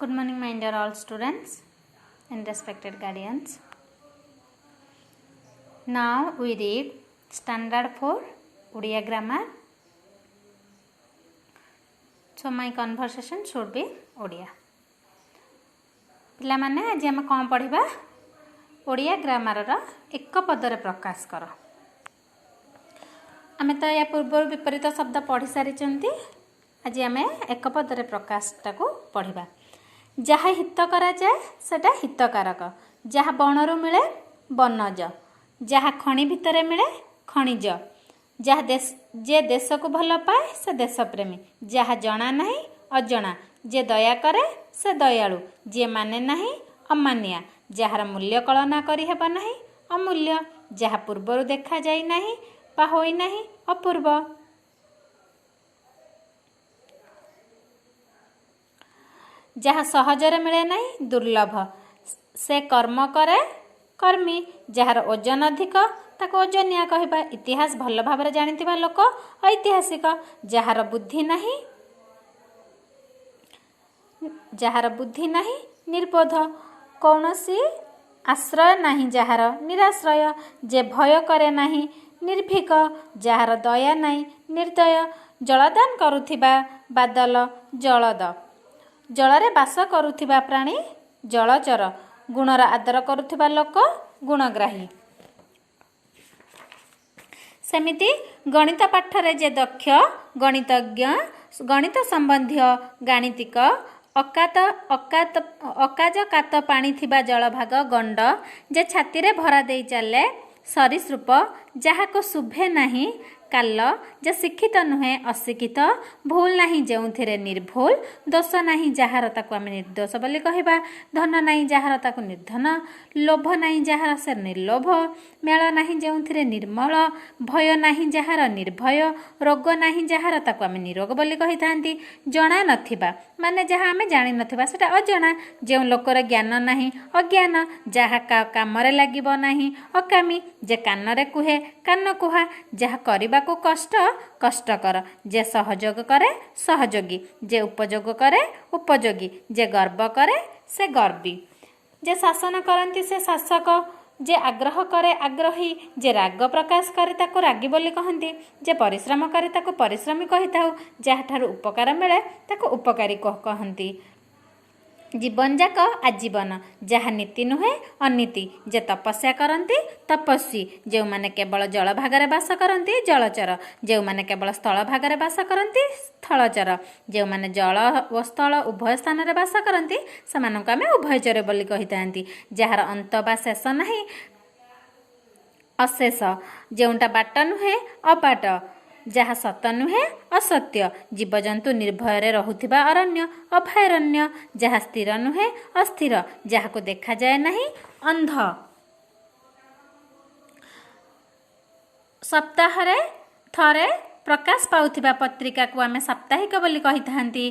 Good morning, my dear all students and respected guardians. Now we read Standard 4 Odia grammar. So my conversation should be Odia. ପିଲାମାନେ, ଆଜି ଆମେ କ'ଣ ପଢ଼ିବା? ଓଡ଼ିଆ ଗ୍ରାମାରର ଏକ ପଦରେ ପ୍ରକାଶ କର। ଆମେ ତ ୟା ପୂର୍ବରୁ ବିପରୀତ ଶବ୍ଦ ପଢ଼ି ସାରିଛନ୍ତି। ଆଜି ଆମେ ଏକ ପଦରେ ପ୍ରକାଶଟାକୁ ପଢ଼ିବା। ଯାହା ହିତ କରାଯାଏ, ସେଟା ହିତକାରକ। ଯାହା ବଣରୁ ମିଳେ, ବନଜ। ଯାହା ଖଣି ଭିତରେ ମିଳେ, ଖଣିଜ। ଯାହା ଦେଶ ଯେ ଦେଶକୁ ଭଲ ପାଏ, ସେ ଦେଶପ୍ରେମୀ। ଯାହା ଜଣା ନାହିଁ, ଅଜଣା। ଯେ ଦୟା କରେ, ସେ ଦୟାଳୁ। ଯିଏ ମାନେ ନାହିଁ, ଅମାନିଆ। ଯାହାର ମୂଲ୍ୟ କଳନା କରିହେବ ନାହିଁ, ଅମୂଲ୍ୟ। ଯାହା ପୂର୍ବରୁ ଦେଖାଯାଇ ନାହିଁ ବା ହୋଇନାହିଁ, ଅପୂର୍ବ। ଯାହା ସହଜରେ ମିଳେ ନାହିଁ, ଦୁର୍ଲଭ। ସେ କର୍ମ କରେ, କର୍ମୀ। ଯାହାର ଓଜନ ଅଧିକ, ତାକୁ ଓଜନିଆ କହିବା। ଇତିହାସ ଭଲ ଭାବରେ ଜାଣିଥିବା ଲୋକ ଐତିହାସିକ। ଯାହାର ବୁଦ୍ଧି ନାହିଁ, ନିର୍ବୋଧ। କୌଣସି ଆଶ୍ରୟ ନାହିଁ ଯାହାର, ନିରାଶ୍ରୟ। ଯେ ଭୟ କରେ ନାହିଁ, ନିର୍ଭୀକ। ଯାହାର ଦୟା ନାହିଁ, ନିର୍ଦ୍ଦୟ। ଜଳଦାନ କରୁଥିବା ବାଦଲ, ଜଳଦ। ଜଳରେ ବାସ କରୁଥିବା ପ୍ରାଣୀ, ଜଳଚର। ଗୁଣର ଆଦର କରୁଥିବା ଲୋକ, ଗୁଣଗ୍ରାହୀ। ସେମିତି ଗଣିତ ପାଠରେ ଯେ ଦକ୍ଷ, ଗଣିତଜ୍ଞ। ଗଣିତ ସମ୍ବନ୍ଧୀୟ, ଗାଣିତିକ। ଅକାତ ଅକାତ ଅକାଜ କାତ ପାଣି ଥିବା ଜଳଭାଗ, ଗଣ୍ଡ। ଯେ ଛାତିରେ ଭରା ଦେଇ ଚାଲେ, ସରୀସୃପ। ଯାହାକୁ ଶୁଭେ ନାହିଁ, କାଲ। ଯେ ଶିକ୍ଷିତ ନୁହେଁ, ଅଶିକ୍ଷିତ। ଭୁଲ ନାହିଁ ଯେଉଁଥିରେ, ନିର୍ଭୁଲ। ଦୋଷ ନାହିଁ ଯାହାର, ତାକୁ ଆମେ ନିର୍ଦ୍ଦୋଷ ବୋଲି କହିବା। ଧନ ନାହିଁ ଯାହାର, ତାକୁ ନିର୍ଦ୍ଧନ। ଲୋଭ ନାହିଁ ଯାହାର, ସେ ନିର୍ଲୋଭ। ମେଳ ନାହିଁ ଯେଉଁଥିରେ, ନିର୍ମଳ। ଭୟ ନାହିଁ ଯାହାର, ନିର୍ଭୟ। ରୋଗ ନାହିଁ ଯାହାର, ତାକୁ ଆମେ ନିରୋଗ ବୋଲି କହିଥାନ୍ତି। ଜଣା ନଥିବା ମାନେ ଯାହା ଆମେ ଜାଣିନଥିବା, ସେଟା ଅଜଣା। ଯେଉଁ ଲୋକର ଜ୍ଞାନ ନାହିଁ, ଅଜ୍ଞାନ। ଯାହା କାମରେ ଲାଗିବ ନାହିଁ, ଅକାମୀ। ଯେ କାନରେ କୁହେ, କାନ କୁହା। ଯାହା କରିବାକୁ କଷ୍ଟ, କଷ୍ଟକର। ଯେ ସହଯୋଗ କରେ, ସହଯୋଗୀ। ଯେ ଉପଯୋଗ କରେ, ଉପଯୋଗୀ। ଯେ ଗର୍ବ କରେ, ସେ ଗର୍ବୀ। ଯେ ଶାସନ କରନ୍ତି, ସେ ଶାସକ। ଯେ ଆଗ୍ରହ କରେ, ଆଗ୍ରହୀ। ଯେ ରାଗ ପ୍ରକାଶ କରେ, ତାକୁ ରାଗି ବୋଲି କହନ୍ତି। ଯେ ପରିଶ୍ରମ କରେ, ତାକୁ ପରିଶ୍ରମୀ କହିଥାଉ। ଯାହାଠାରୁ ଉପକାର ମିଳେ, ତାକୁ ଉପକାରୀ କହନ୍ତି। ଜୀବନଯାକ, ଆଜୀବନ। ଯାହା ନୀତି ନୁହେଁ, ଅନୀତି। ଯେ ତପସ୍ୟା କରନ୍ତି, ତପସ୍ୱୀ। ଯେଉଁମାନେ କେବଳ ଜଳଭାଗରେ ବାସ କରନ୍ତି, ଜଳଚର। ଯେଉଁମାନେ କେବଳ ସ୍ଥଳ ଭାଗରେ ବାସ କରନ୍ତି, ସ୍ଥଳଚର। ଯେଉଁମାନେ ଜଳ ଓ ସ୍ଥଳ ଉଭୟ ସ୍ଥାନରେ ବାସ କରନ୍ତି, ସେମାନଙ୍କୁ ଆମେ ଉଭୟଚର ବୋଲି କହିଥାନ୍ତି। ଯାହାର ଅନ୍ତ ବା ଶେଷ ନାହିଁ, ଅଶେଷ। ଯେଉଁଟା ବାଟ ନୁହେଁ, ଅବାଟ। ଯାହା ସତ ନୁହେଁ, ଅସତ୍ୟ। ଜୀବଜନ୍ତୁ ନିର୍ଭୟରେ ରହୁଥିବା ଅରଣ୍ୟ, ଅଭୟାରଣ୍ୟ। ଯାହା ସ୍ଥିର ନୁହେଁ, ଅସ୍ଥିର। ଯାହାକୁ ଦେଖାଯାଏ ନାହିଁ, ଅନ୍ଧ। ସପ୍ତାହରେ ଥରେ ପ୍ରକାଶ ପାଉଥିବା ପତ୍ରିକାକୁ ଆମେ ସାପ୍ତାହିକ ବୋଲି କହିଥାନ୍ତି।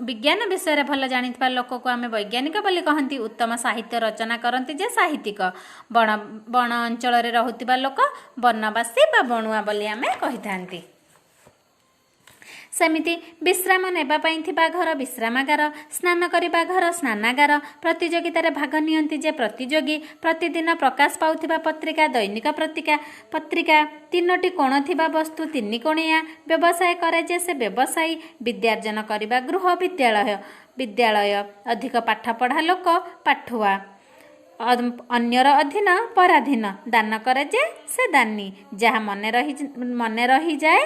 ବିଜ୍ଞାନ ବିଷୟରେ ଭଲ ଜାଣିଥିବା ଲୋକକୁ ଆମେ ବୈଜ୍ଞାନିକ ବୋଲି କହନ୍ତି। ଉତ୍ତମ ସାହିତ୍ୟ ରଚନା କରନ୍ତି ଯେ, ସାହିତ୍ୟିକ। ବଣ ଅଞ୍ଚଳରେ ରହୁଥିବା ଲୋକ ବନବାସୀ ବା ବଣୁଆ ବୋଲି ଆମେ କହିଥାନ୍ତି। ସେମିତି ବିଶ୍ରାମ ନେବା ପାଇଁ ଥିବା ଘର, ବିଶ୍ରାମାଗାର। ସ୍ନାନ କରିବା ଘର, ସ୍ନାନାଗାର। ପ୍ରତିଯୋଗିତାରେ ଭାଗ ନିଅନ୍ତି ଯେ, ପ୍ରତିଯୋଗୀ। ପ୍ରତିଦିନ ପ୍ରକାଶ ପାଉଥିବା ପତ୍ରିକା, ଦୈନିକ ପତ୍ରିକା। ତିନୋଟି କୋଣ ଥିବା ବସ୍ତୁ, ତିନି କୋଣିଆ। ବ୍ୟବସାୟ କରେ ଯେ, ସେ ବ୍ୟବସାୟୀ। ବିଦ୍ୟାର୍ଜନ କରିବା ଗୃହ, ବିଦ୍ୟାଳୟ। ଅଧିକ ପାଠ ପଢ଼ା ଲୋକ, ପାଠୁଆ। ଅନ୍ୟର ଅଧୀନ, ପରାଧୀନ। ଦାନ କରେ ଯେ, ସେ ଦାନୀ। ଯାହା ମନେ ରହିଯାଏ,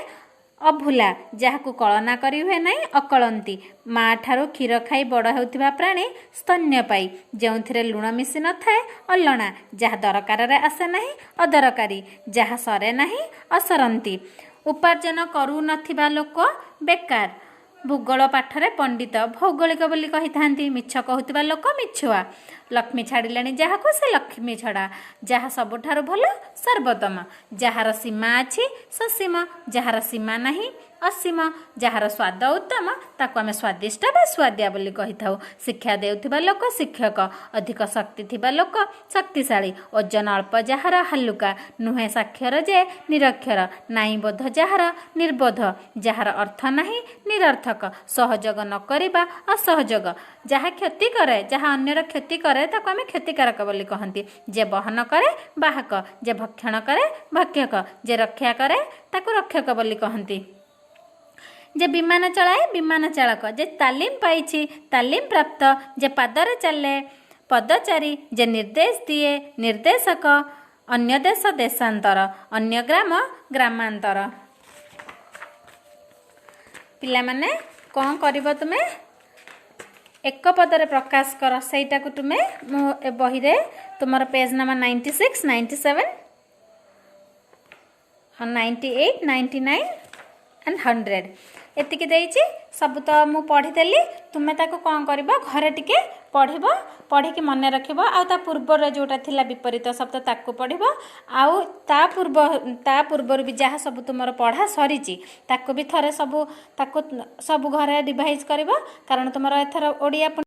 ଅଭୁଲା। ଯାହାକୁ କଳନା କରି ହୁଏ ନାହିଁ, ଅକଳନ୍ତି। ମା ଠାରୁ କ୍ଷୀର ଖାଇ ବଡ଼ ହେଉଥିବା ପ୍ରାଣୀ, ସ୍ତନ୍ୟପାୟୀ। ଯେଉଁଥିରେ ଲୁଣ ମିଶି ନଥାଏ, ଅଲଣା। ଯାହା ଦରକାରରେ ଆସେ ନାହିଁ, ଅଦରକାରୀ। ଯାହା ସରେ ନାହିଁ, ଅସରନ୍ତି। ଉପାର୍ଜନ କରୁନଥିବା ଲୋକ, ବେକାର। ଭୂଗୋଳ ପାଠରେ ପଣ୍ଡିତ, ଭୌଗୋଳିକ ବୋଲି କହିଥାନ୍ତି। ମିଛ କହୁଥିବା ଲୋକ, ମିଛୁଆ। ଲକ୍ଷ୍ମୀ ଛାଡ଼ିଲେଣି ଯାହାକୁ, ସେ ଲକ୍ଷ୍ମୀ ଛଡ଼ା। ଯାହା ସବୁଠାରୁ ଭଲ, ସର୍ବୋତ୍ତମ। ଯାହାର ସୀମା ଅଛି, ସସୀମ। ଯାହାର ସୀମା ନାହିଁ, ଅସୀମ। ଯାହାର ସ୍ୱାଦ ଉତ୍ତମ, ତାକୁ ଆମେ ସ୍ୱାଦିଷ୍ଟ ବା ସୁଆଦିଆ ବୋଲି କହିଥାଉ। ଶିକ୍ଷା ଦେଉଥିବା ଲୋକ ଶିକ୍ଷକ। ଅଧିକ ଶକ୍ତି ଥିବା ଲୋକ ଶକ୍ତିଶାଳୀ। ଓଜନ ଅଳ୍ପ ଯାହାର ହାଲୁକା। ନୁହେଁ ସାକ୍ଷର ଯେ ନିରକ୍ଷର। ନାଇଁ ବୋଧ ଯାହାର ନିର୍ବୋଧ। ଯାହାର ଅର୍ଥ ନାହିଁ ନିରର୍ଥକ। ସହଯୋଗ ନ କରିବା ଅସହଯୋଗ। ଯାହା କ୍ଷତି କରେ, ଯାହା ଅନ୍ୟର କ୍ଷତି କରେ, ତାକୁ ଆମେ କ୍ଷତିକାରକ ବୋଲି କହନ୍ତି। ଯେ ବହନ କରେ ବାହକ। ଯେ ଭକ୍ଷଣ କରେ ଭକ୍ଷକ। ଯେ ରକ୍ଷା କରେ ତାକୁ ରକ୍ଷକ ବୋଲି କହନ୍ତି। ଯେ ବିମାନ ଚଳାଏ ବିମାନ ଚାଳକ। ଯେ ତାଲିମ ପାଇଛି ତାଲିମ ପ୍ରାପ୍ତ। ଯେ ପାଦରେ ଚାଲେ ପଦଚାରୀ। ଯେ ନିର୍ଦ୍ଦେଶ ଦିଏ ନିର୍ଦ୍ଦେଶକ। ଅନ୍ୟ ଦେଶ ଦେଶାନ୍ତର। ଅନ୍ୟ ଗ୍ରାମ ଗ୍ରାମାନ୍ତର। ପିଲାମାନେ, କ'ଣ କରିବ ତୁମେ? ଏକ ପଦରେ ପ୍ରକାଶ କର, ସେଇଟାକୁ ତୁମେ ମୁଁ ଏ ବହିରେ ତୁମର page number 96, 97, 98, 99 and 100 ଏତିକି ଦେଇଛି। ସବୁ ତ ମୁଁ ପଢ଼ିଦେଲି। ତୁମେ ତାକୁ କ'ଣ କରିବ? ଘରେ ଟିକେ ପଢ଼ିବ, ପଢ଼ିକି ମନେ ରଖିବ। ଆଉ ତା ପୂର୍ବର ଯେଉଁଟା ଥିଲା ବିପରୀତ ଶବ୍ଦ, ତାକୁ ପଢ଼ିବ। ଆଉ ତା ପୂର୍ବରୁ ବି ଯାହା ସବୁ ତୁମର ପଢ଼ା ସରିଛି, ତାକୁ ବି ଥରେ ସବୁ ତାକୁ ସବୁ ଘରେ ରିଭାଇଜ୍ କରିବ, କାରଣ ତୁମର ଏଥର ଓଡ଼ିଆ